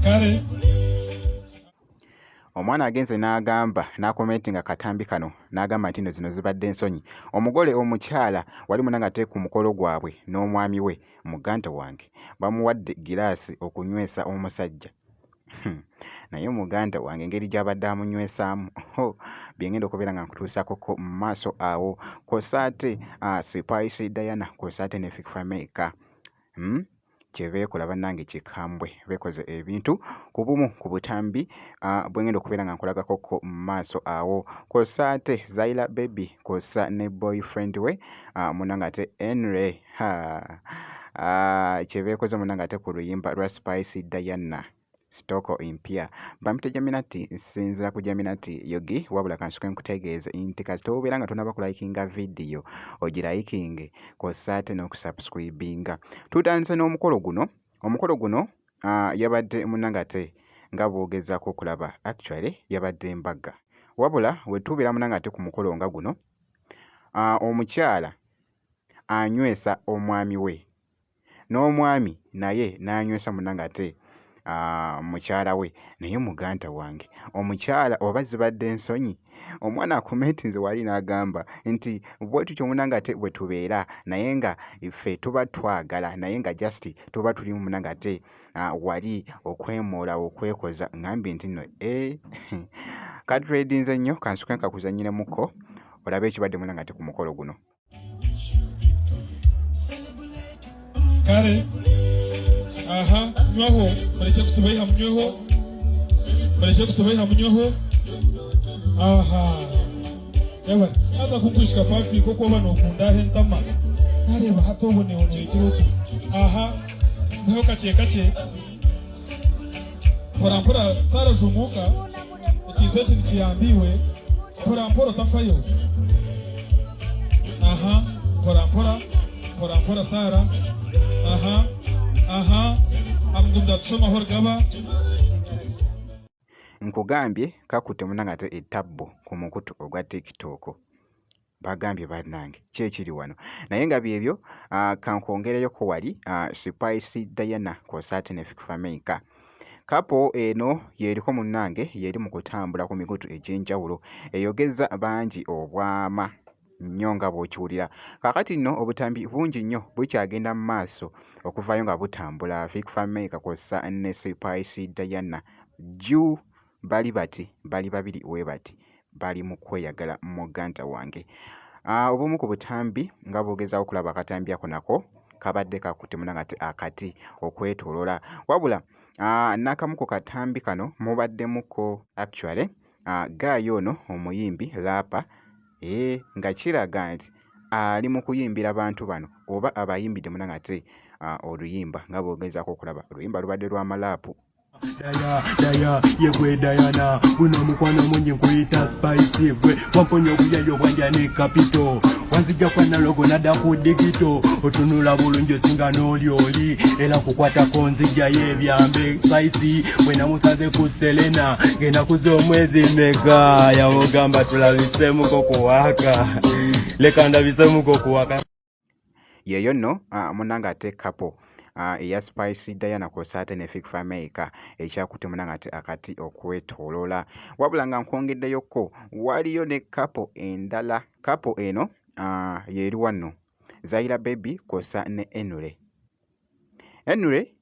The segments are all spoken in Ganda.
Kale. Omwana agenze n'agamba n'akomentinga katambi kano n'agamba nti no zino zibadde nsonyi. Omugole omukyala wali munange ate ku mukolo gwabwe n'omwami we muganda wange bamuwadde giraasi okunywesa omusajja. Naye muganda wange engeri gy'abadde amunywesaamu ho bye ngenda okubeera nga nkutuusaako ko mu maaso awo kw'ossa ate Spice Diana kw'ossa ate ne Fik Fameica. Kye beekola bannange kikambwe, beekoze ebintu ku bumu ku butambi bwe ngenda okubeera nga nkulagako ko mu maaso awo kw'ossa ate Zaila Baby kw'ossa ne boyfriend we munnange ate Henry ha kye beekoze munnange ate ku luyimba lwa Spice Diana. Sitooko empya. Bampita Jaminati, nsinzira ku Jaminati Yogi, wabula kansuke nkutegeeze nti kasita obeera nga tonaba kulayikinga vidiyo ogirayikinge kw'ossa ate n'okusubscribinga. Tutandise n'omukolo guno. Omukolo guno yabadde munnange ate nga bw'ogezaako okulaba actually yabadde mbaga. Wabula we tubeera munnange ate ku mukolo nga guno, omukyala anywesa omwami we n'omwami naye n'anywesa munnange ate mukyala we naye muganda wange omukyala oba zibadde nsonyi omwana akomentinze wali n'agamba nti bwe tutyo munnange ate bwe tubeera naye nga ffe tuba twagala naye nga just tuba tulimu munnange ate wali okwemoola okwekoza ngambye nti nno ee katuredinze nnyo kansuke nkakuzannyiremukko olabe ekibadde munnange ate ku mukolo guno. Kale. Aha, nywaho, mureke kutubeiha munyweho. Mureke kutubeiha munyweho. Aha. Yawa, haza kukushika pafi koko oba nokunda aho entama. Nareeba hati obu neonegira oti. Aha. Mpeho kakye kakye. Mpora mpora Sara jumuka. Ekintu eki nikiyamba iwe. Mpora mpora otafayo. Aha, mpora mpora, mpora mpora Sara. Aha, aha. Amugumda tushomaho rugaba. Nkugambye kakutte munange ate etabbu ku mukutu ogwa TikTok. Bagambye bannange ki ekiri wano naye nga byebyo kankwongereyoko wali Spice Diana kw'ossa ate ne Fik Fameica. Kapo eno y'eriko munnange y'eri mu kutambula ku mikutu egy'enjawulo eyogeza bangi obwama nnyo nga bw'okiwulira. Kaakati nno obutambi bungi nnyo bukyagenda mu maaso okuvaayo nga butambula Fik Fameica kw'ossa ne Spice Diana jju Bali bati, bali babiri we bati, bali mu kweyagala muganda wange. Obumu ku butambi nga bw'ogezaako okulaba akatambi ako nako kabadde kakutte munange ate akati okwetooloola. Wabula n'akamu ku katambi kano mubaddemuko actually guy ono omuyimbi rapper eeh nga kiraga nti ali mu kuyimbira bantu bano oba abayimbidde munange ate oluyimba nga bw'ogezaako okulaba. Oluyimba lubadde lwa malaapu. Daya, daya, yegwe Diana. Guno omukwano mungi nkuyita spice. Gwe wamponya obuyayo bwandya ne kapito. Wanzija kwa nalogo nada ku digito. Otunula bulungi osinga n'oli oli. Era kukwatako nzijayo ebyambe spice. Bwe namusanze ku Selena ngenda kuza omwezi meka. Yamugamba tulabisemuko kuwaka. Leka ndabisemuko kuwaka. Yeeyo nno munnange ate couple eya Spice Diana kw'ossa ate ne Fik Fameica ekyakutte munnange ate akati okwetooloola. Wabula nga nkwongeddeyokko waliyo ne couple endala. Couple eno y'eriwa nno? Zayira Baby kw'ossa ne Henry. Henry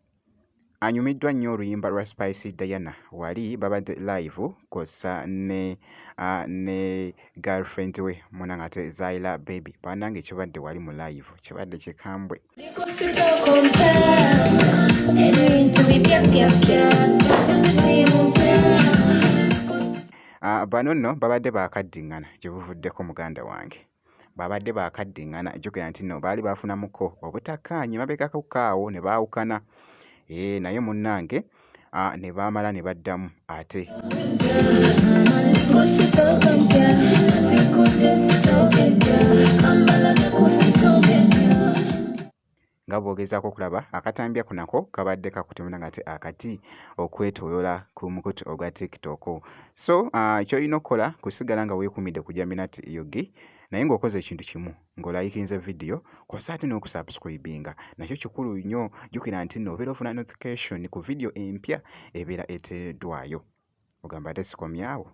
anyumiddwa nnyo oluyimba lwa Spice Diana wali babadde live kw'ossa ne ne girlfriend we munange ate Zaila Baby banange kibadde wali mu live kibadde kikambwe. Bano nno babadde baakaddiŋŋana gye buvuddeko muganda wange. Babadde baakaddingana jjukira nti nno baali baafunamuko obutakkaanya emabegako awo ne baawukana ee naye munnange ne baamala ne baddamu ate. Nga bw'ogezaako okulaba akatambi ako nako kabadde kakutemula ng'ate akati okwetooloola ku mukutu ogwa TikTok. So ky'olina okukola kusigala nga weekuumidde ku Jaminat Ug Naye ng'okoze ekintu kimu, ng'olayikinze vidiyo kw'ossa ate n'okusubscribinga nakyo kikulu nnyo. Jjukira nti nno obeera ofuna notification ku vidiyo empya ebeera eteereddwayo. Ogamba ate sikomye awo?